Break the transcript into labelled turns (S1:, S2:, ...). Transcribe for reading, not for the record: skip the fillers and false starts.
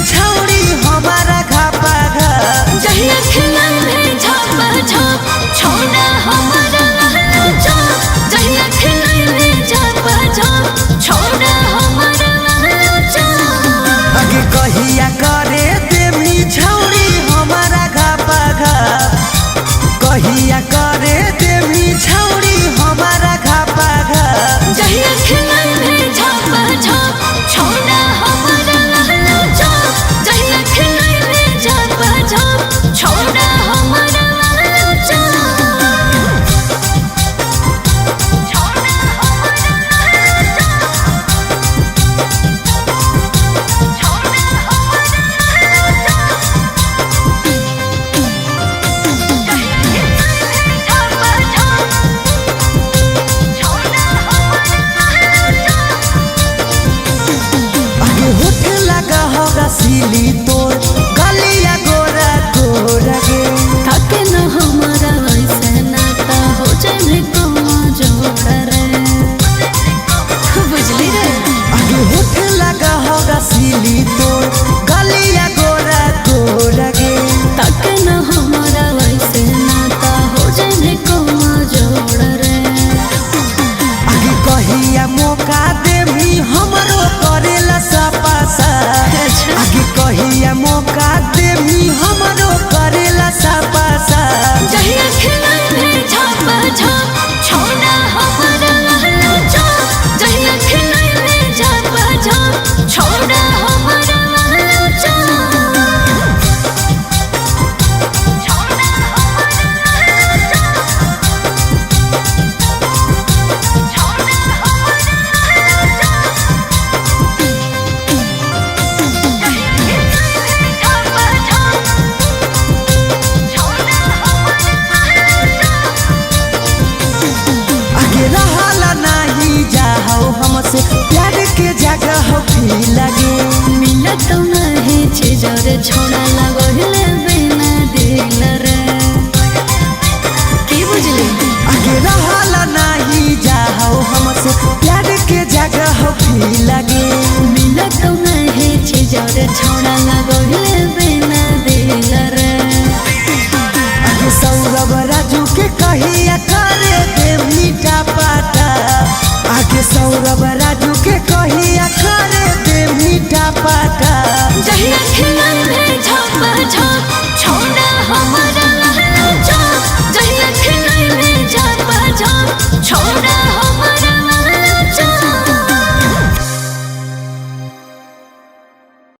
S1: छौड़ी हमारा घापा घा।
S2: जहिया खिलाई में झापा झाप छोड़ा हमारा चौप। जहिया खिलाई में झापा झाप छोड़ा हमारा चौप।
S1: आगे कहिया करे देवी छौड़ी हमारा घापा घा। कहिया करे देवी छौड़ी हमारा घापा घा।
S2: जहिया खिलाई में झापा झाप छोड़ा हमारा चौप। जहिया खिलाई में झापा झाप छोड़ा हमारा चौप।
S1: आगे होठ लगा होगा सिली तोर गलिया गोरा गोरा गे।
S2: थके न हमारा ऐसे नाता हो जाए कमा जोड़ा रे, बुझली रे।
S1: आगे होठ लगा होगा सिली तोर गलिया गोरा गोरा गे।
S2: थके न हमारा ऐसे नाता हो जाए कमा जोड़ा रे।
S1: आगे कहिया मौका देवी हमरो करेला सपासा। आगे कहिया मौका देवी हमरो करेला सपासा।
S2: जहिया खिलाई में झापा झाप छोड़ा हमारा चौप। जहिया खिलाई में झापा झाप छोड़ा हमारा चौप।
S1: आगे रहला नाही जाहो हमसे प्यार के जगह भी लगे।
S2: मिलत नहीं चीजर छोड़ा लगोहिले बिना दिल रे, की बुझली।
S1: आगे रहला नाही जाहो हमसे प्यार के जगह भी लगे।
S2: मिलत नहीं चीजर छोड़ा लगोहिले बिना दिल रे।
S1: आगे सौरभ राजू के कहिया करे दे मीठा पाटा। आगे सौरभ राजू के कहिया करे दे मीठा पाटा।
S2: जहिया खिला